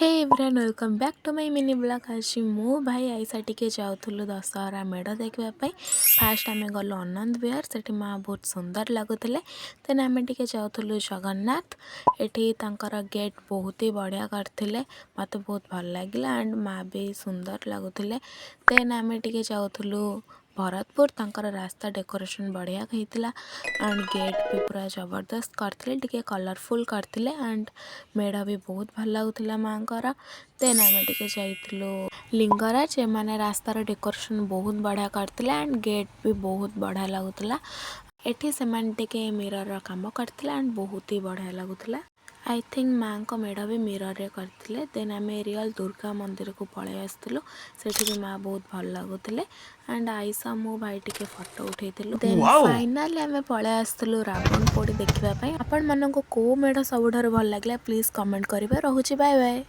Hey everyone, welcome back to my mini vlog. ଆଜି ମୁଁ, ଭାଇ, ଆଇସା ଟିକେ ଯାଉଥିଲୁ ଦଶହରା ମେଢ଼ ଦେଖିବା ପାଇଁ। ଫାଷ୍ଟ ଆମେ ଗଲୁ ଅନନ୍ତ ବିହାର। ସେଠି ମା ବହୁତ ସୁନ୍ଦର ଲାଗୁଥିଲେ। ଦେନ୍ ଆମେ ଟିକେ ଯାଉଥିଲୁ ଜଗନ୍ନାଥ। ଏଠି ତାଙ୍କର ଗେଟ୍ ବହୁତ ହି ବଢ଼ିଆ କରିଥିଲେ। ମୋତେ ବହୁତ ଭଲ ଲାଗିଲା ଆଣ୍ଡ ମା ବି ସୁନ୍ଦର ଲାଗୁଥିଲେ। ଦେନ୍ ଆମେ ଟିକେ ଯାଉଥିଲୁ ଭରତପୁର। ତାଙ୍କର ରାସ୍ତା ଡେକୋରେସନ୍ ବଢ଼ିଆ ହେଇଥିଲା ଆଣ୍ଡ ଗେଟ୍ ବି ପୁରା ଜବରଦସ୍ତ କରିଥିଲେ, ଟିକେ କଲରଫୁଲ୍ କରିଥିଲେ ଆଣ୍ଡ ମେଢ଼ ବି ବହୁତ ଭଲ ଲାଗୁଥିଲା ମାଆଙ୍କର। ଦେନ୍ ଆମେ ଟିକେ ଯାଇଥିଲୁ ଲିଙ୍ଗରାଜ। ଏମାନେ ରାସ୍ତାର ଡେକୋରେସନ୍ ବହୁତ ବଢ଼ିଆ କରିଥିଲେ ଆଣ୍ଡ ଗେଟ୍ ବି ବହୁତ ବଢ଼ିଆ ଲାଗୁଥିଲା। ଏଠି ସେମାନେ ଟିକେ ମିରରର କାମ କରିଥିଲେ ଆଣ୍ଡ ବହୁତ ହି ବଢ଼ିଆ ଲାଗୁଥିଲା। I think ମାଆଙ୍କ ମେଢ଼ ବି ମିରରରେ କରିଥିଲେ। ଦେନ୍ ଆମେ ରିଅଲ୍ ଦୁର୍ଗା ମନ୍ଦିରକୁ ପଳେଇ ଆସିଥିଲୁ। ସେଠି ବି ମା ବହୁତ ଭଲ ଲାଗୁଥିଲେ ଆଣ୍ଡ ଆଇସା, ମୁଁ, ଭାଇ ଟିକେ ଫଟୋ ଉଠେଇଥିଲୁ। ଦେନ୍ ଫାଇନାଲି ଆମେ ପଳେଇ ଆସିଥିଲୁ ରାବଣ ପୋଡ଼ି ଦେଖିବା ପାଇଁ। ଆପଣମାନଙ୍କୁ କେଉଁ ମେଢ଼ ସବୁଠାରୁ ଭଲ ଲାଗିଲା, ପ୍ଲିଜ୍ କମେଣ୍ଟ କରିବେ। ରହୁଛି, ବାଏ ବାଏ।